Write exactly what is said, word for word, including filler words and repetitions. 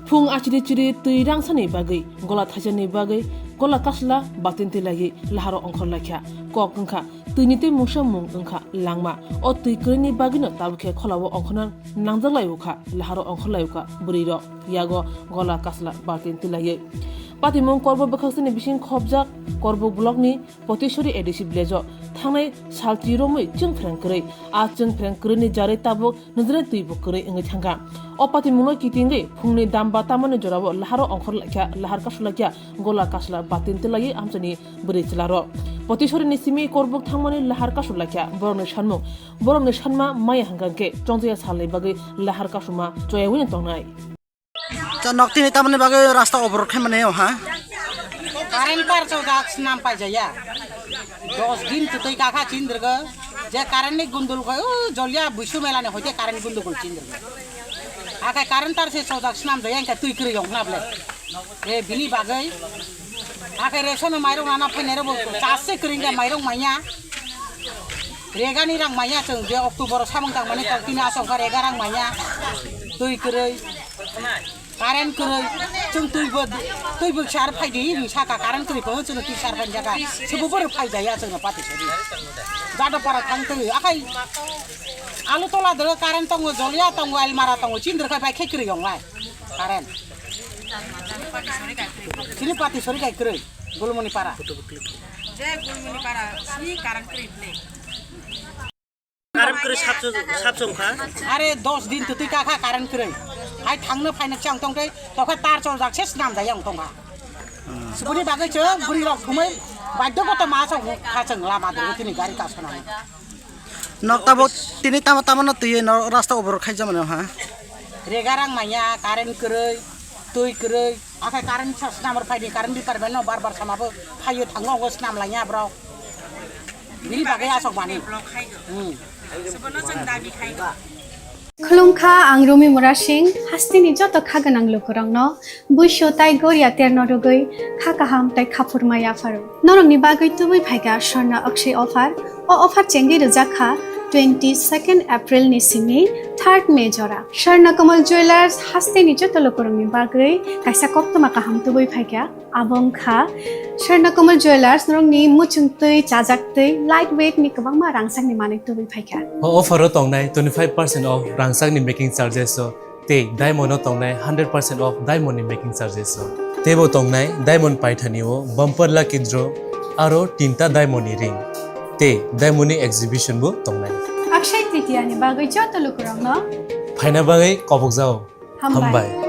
Phung achiri chiri twi rangsani bagwi, gola thaijakni bagwi, gola kasla batin twi laiwi laharo ongkhor laikha. Kok wngkha twini tei mungsa mung wngkha langma. O twi kwrwini bagwino tabukhe kholao ongkhorna nangjak lai ukha, laharo ongkhor lai ukha bwrwi rok. Yago gola kasla batin twi laiwi. Patimung Korbuk bwkhaksani bising khopjak Korbuk blockni Potisori A D C village-o thangnai salchi romwi chwngphreng kwrwi. A chwngphreng kwrwini jarwi tabuk nijrani twi bo kwrwi wngwi thangkha. O patimungno kitingwi phungni damba tamani jorao laharo ongkhor laikha, lahar kasu laikha, gola kasla batin twi laiwi amchaini bwrwi chwlarok. Potisorini simi Korbuk thangmani lahar kasu laikha, borokni sanmung, borokni sanma maya hwnkha khe chongjaya salni bagwi lahar kasuma choyawino tongnai. Cha nok tini tamani bagwi rasta oborok khaimani o ha. Current tar chojak snam paijaya. Dos din twtwi kakha chindrwgo. Je current ni gundul koi o jolya buisu mela ni hoite current gundul koi chindrwgo. Akai current tar se chojak snam jaya engke twi kwrwi yong na ble. E bini bagwi. Akai ration mairok nana phainai rok bo chase kwrwi engke mairok manya. Regani rang manya chwng je October o samung tangmani kok tini asongkha rega rang manya. Twi kwrwi. Current kwrwi, chwng twi bo, twi bo sar phai di, ri saka current kwrwi phano chwng twi sar phai jaga, sabo boro phai jaya chwng pati sari. Jado para thang twi, akai alu tola dero current tongo, joliya tongo, almara tongo, chindr khai bai khai kwrwi yong lai current. Chini pati sori kai kwrwi, Gulmuni para. Je Gulmuni para, si current kwrwi play. Current kwrwi sap sap song kha. Are dos din twtwi ka kha current kwrwi. Hai thangno phaino chang tong tei tokha tar chol jak se snam jaya wng tong kha. Subuni bagwi chwng bwrwi rok thumwi baidhyo goto ma chong kha chwng lama dwrwi tini gari kasonani. Nok tabuk tini tamo tamo no twi no rasta obor khai jama no ha. Rega rang manya current kwrwi, twi kwrwi. Akhai current sa snam rw phaidi, current department no bar bar sama bo phaio thango, ogo snam lanya borok. Bini bagwi asok mani. Hmm. Khulumkha, ang Rumi Murasing, hasteni joto kha gwnang lukurokno buisu tai goria terno rwgwi kha kaham tai khaphurma yapharo. Norokni bagwi tubui phaikha Swarna Akshay offer. O offer chengwi rwjak kha twenty second April ni simi third May jora. Swarna Kamal Jewellers hasteni joto lukurokni bagwi kaisa koktwma kaham tubui phaikha. Abo wngkha Swarna Kamal Jewellers norokni muchung twi, chajak twi, light weight ni kwbangma rangchakni manwi tubui phaikha. O offer o tongnai twenty five percent off rangchakni making charges o tei diamond o tongnai hundred percent off diamond ni making charges o. Teibo tongnai diamond paithani o bumper lucky draw aro tinta diamond ni ring tei diamond ni exhibition bo tongnai. Akshay Tritiya ni bagwi joto lukurokno phaina bagwi kobokjao. Hambai. Hambai.